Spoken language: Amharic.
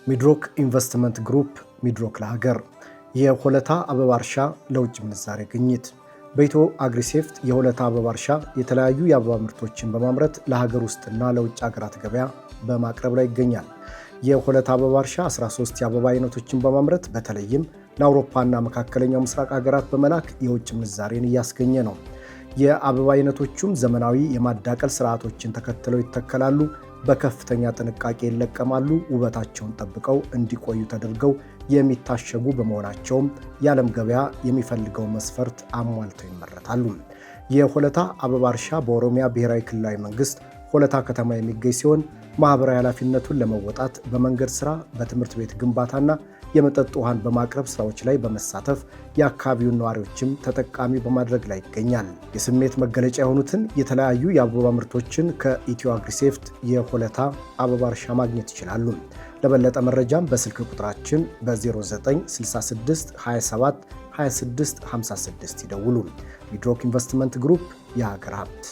ሚድሮክ ኢንቨስትመንት ግሩፕ፣ ሚድሮክ ለሀገር። የሆለታ አበባ እርሻ ለውጭ ምንዛሬ ግኝት። በኢትዮ አግሪሴፍት የሆለታ አበባ እርሻ የተለያዩ የአበባ ምርቶችን በማምረት ለሀገር ውስጥና ለውጭ ሀገራት ገበያ በማቅረብ ላይ ይገኛል። የሆለታ አበባ እርሻ 13 የአበባ አይነቶችን በማምረት በተለይም ለአውሮፓና መካከለኛው ምስራቅ ሀገራት በመላክ የውጭ ምንዛሬን እያስገኘ ነው። የአበባ አይነቶቹም ዘመናዊ የማዳቀል ስርዓቶችን ተከትለው ይተከላሉ፣ በከፍተኛ ጥንቃቄ ይለቀማሉ፣ ውበታቸውን ጠብቀው እንዲቆዩ ተደርገው የሚታሸጉ በመሆናቸውም የዓለም ገበያ የሚፈልገው መስፈርት አሟልተው ይመረታሉ። የሆለታ አበባ እርሻ በኦሮሚያ ብሔራዊ ክልላዊ መንግስት ሆለታ ከተማ የሚገኝ ሲሆን ማኅበራዊ ኃላፊነቱን ለመወጣት በመንገድ ሥራ፣ በትምህርት ቤት ግንባታና የመጠጥ ውሃን በማቅረብ ስራዎች ላይ በመሳተፍ የአካባቢውን ነዋሪዎችም ተጠቃሚ በማድረግ ላይ ይገኛል። የስሜት መገለጫ የሆኑትን የተለያዩ የአበባ ምርቶችን ከኢትዮ አግሪሴፍት የሆለታ አበባ እርሻ ማግኘት ይችላሉ። ለበለጠ መረጃም በስልክ ቁጥራችን በ0966 27 26 56 ይደውሉ። ሚድሮክ ኢንቨስትመንት ግሩፕ፣ የሀገር ሀብት።